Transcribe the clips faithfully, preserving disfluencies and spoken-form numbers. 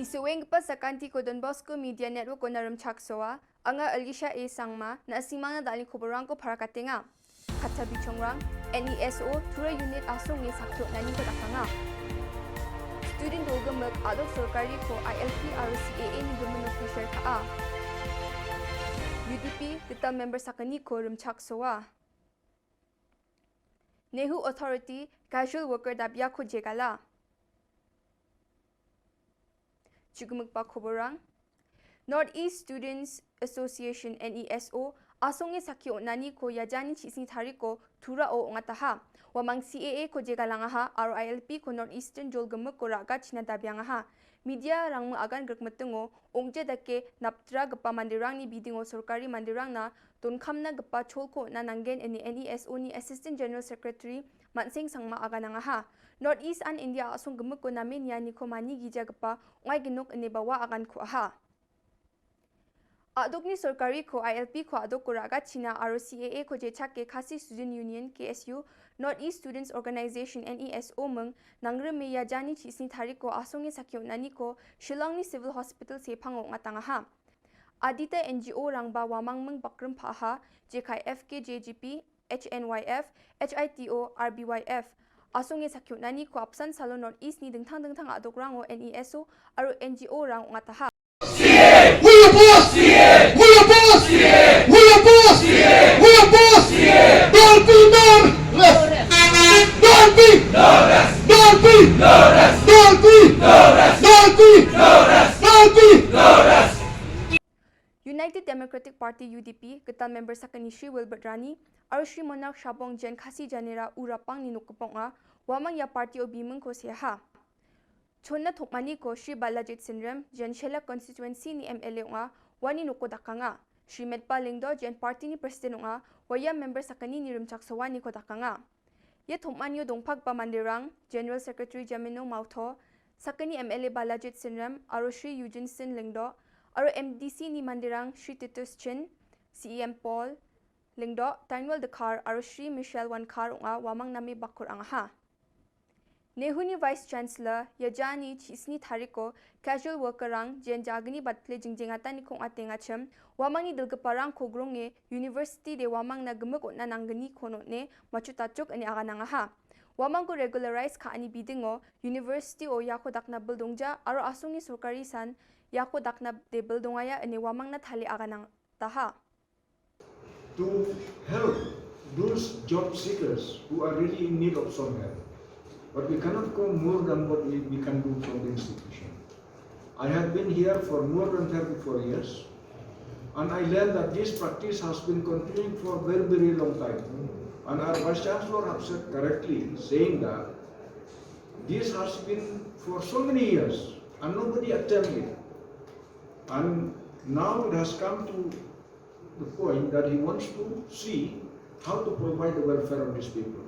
Suenggipa sakantiko Don Bosco Media Network-ona rimchaksoa, anga Alicia A Sangma, na·simangna dal·ni koborangko parakatenga. Katta bichongrang, N E S O Tura Unit asonge sakkiotnaniko dakanga. Student dolgimik a·dok sorkariko I L P aro C A A ni gimino pressure ka·a. U D P gital member sakgniko rimchaksoa. Nehu Authority casual worker dabiako jegala. Chigimikba koborang. North East Students Association, N E S O, asonge sakki on·aniko iajani chisni tariko Turao ong·ataha. Uamang C A A ko jegalangaha aro I L P ko North Eastern jolgimiko ra·gachina dabiangaha. Media rangni agan grikmitingo ong·je dake naptragipa manderangni bidingo sorkari manderangna donkamna gipa cholko on·a nanggen ine N E S O ni Assistant General Secretary Manseng Sangma aganangaha. North East an India a·song gimiko name nianiko mani gijagipa ong·aiginok ine bawa agan ku·aha. A·dokni sorkariko I L P ko a·doko ra·gachina aro C A A ko jechake Khasi Student Union, K S U, North East Students Organization, N E S O ming nangrime iajani chisni tariko asonge sakki on·aniko Shillongni Civil Hospital sepango ong·atangaha. Adita N G O rangba uamangming bakrim pa·aha, jekai F K J G P, H N Y F, H I T O, R B Y F. Asonge sakki on·aniko apsan salo North East ni dingtang dingtang a·dokrango N E S O aro N G O rang ong·ataha. We oppose! We oppose! We oppose! We oppose! Dolpi no rest! Dolpi! Dolpi! Dolpi! Dolpi! United Democratic Party, U D P, gital member sakgni Shri Wilbert Rani aro Shri Monarch Shabong Jen Khasi Janera Urapangni nokgipa ong·a, uamang ia party-o bimingko seaha. Chonna tokmaniko Shri Balajit Sinrem, Jen Shella Constituency-ni M L A ong·a, uani noko dakanga. Shri Metba Lyngdoh, Jen party-ni president ong·a, ua ia member sakgnini rimchaksoaniko dakanga. Ia tokmanio dongpakgipa manderang, General Secretary Jamino Mautho, sakgni M L A Balajit Sinrem aro Shri Eugene Sin Lyngdoh, aro M D C-ni manderang Shri Titus Chin, C E M Paul Lyngdoh, Tainwal Dkhar aro Shri Michelle Wankar ong·a uamang name bakkorangaha. Nehuni Vice Chancellor iajani chisni tariko casual worker-rang jen jagni batple jingjengataniko ong·atengachim, uamangni dilgiparangko gronge University de uamangna gimik on·a nanggniko on·e matchotachok ine aganangaha. Uamangko regularize ka·ani bidingo University-o iako dakna bil dongja aro asonge sorkari san iako dakna de bil dongaia ine uamangna tale aganangataha. To help those job seekers who are really in need of some help. But we cannot go more than what we, we can do from the institution. I have been here for more than thirty-four years, and I learned that this practice has been continuing for a very, very long time. And our Vice Chancellor have said correctly, saying that this has been for so many years, and nobody attempted it. And now it has come to the point that he wants to see how to provide the welfare of these people.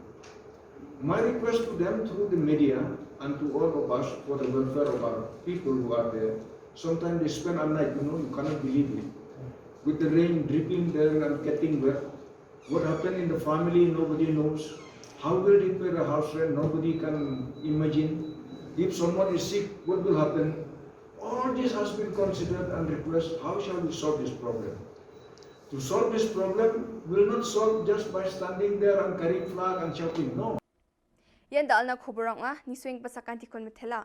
My request to them through the media and to all of us for the welfare of our people who are there. Sometimes they spend a night, you know, you cannot believe it. With the rain dripping there and getting wet. What happened in the family, nobody knows. How will they pay the house rent? Nobody can imagine. If someone is sick, what will happen? All this has been considered and request, how shall we solve this problem? To solve this problem will not solve just by standing there and carrying flag and shouting. No. Ian da·alna koborang ong·a, nisoenggipa sakantikon mitela.